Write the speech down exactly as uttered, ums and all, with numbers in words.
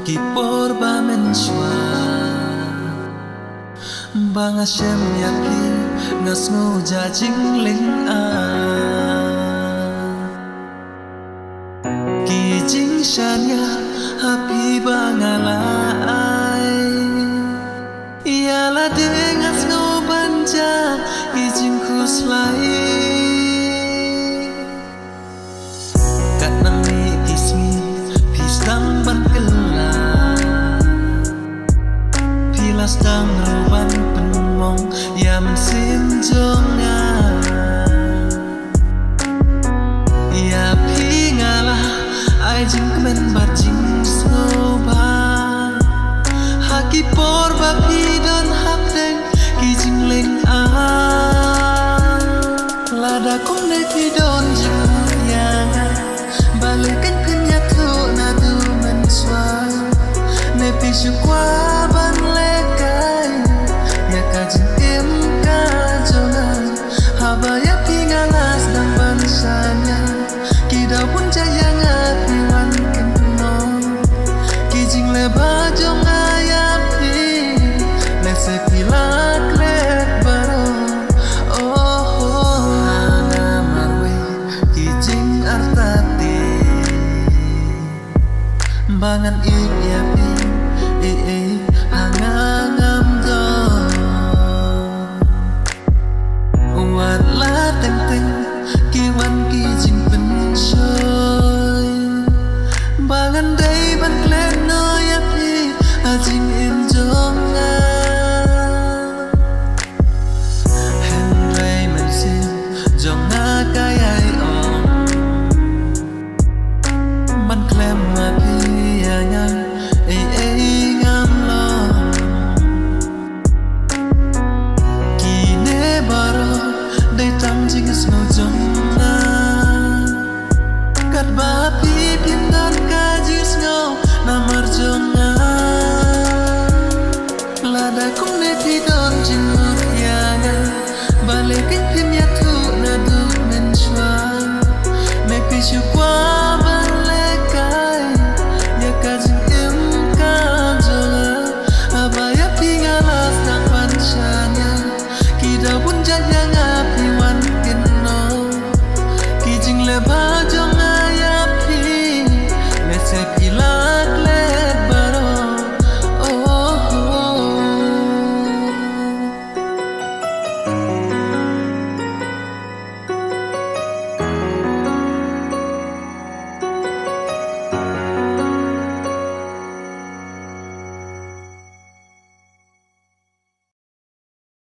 Ki por ba mynshuwa ba nga shem ïa phi, nga sngew ja jinglyngngoh. Ki jingshaniah ha phi ba nga la ai, ïa lade nga sngew ban ja ki jingkhuslai. Katba mih ki sngi phi sdang ban kylla, phi la sdang ruh ban pynmong ïa mynsiem jong nga. Ïa phi nga la ai jingkmen bad jingsngewbha ha ki por ba phi don hapdeng ki jinglyngngoh. Lada kumne phi don jingmut ïa nga, balei kan pynïathuh naduh mynshuwa? Ne phi shu kwah ban lehkai ïa ka jingim ka jong nga? Haba ïa phi nga la sdang ban shaniah, ki daw bun jait ïa nga phi wan kynnoh. Ki jingleh ba jong nga ïa phi, lehse phi la klet baroh. Oh, oh, ha nga marwei ki jingartatien ba ngan ïeit ïa phi, eh, eh, ha nga ngam don. Wat la teng teng ki wan ki jingpynshoi, ba ngan dei ban klet noh ïa phi ha jingim jong nga. Hynrei mynsiem jong nga ka ïai ong ban khlem ma phi ïa nga, ei ei ngam long. Kine baroh dei tang jingsngew jong nga, katba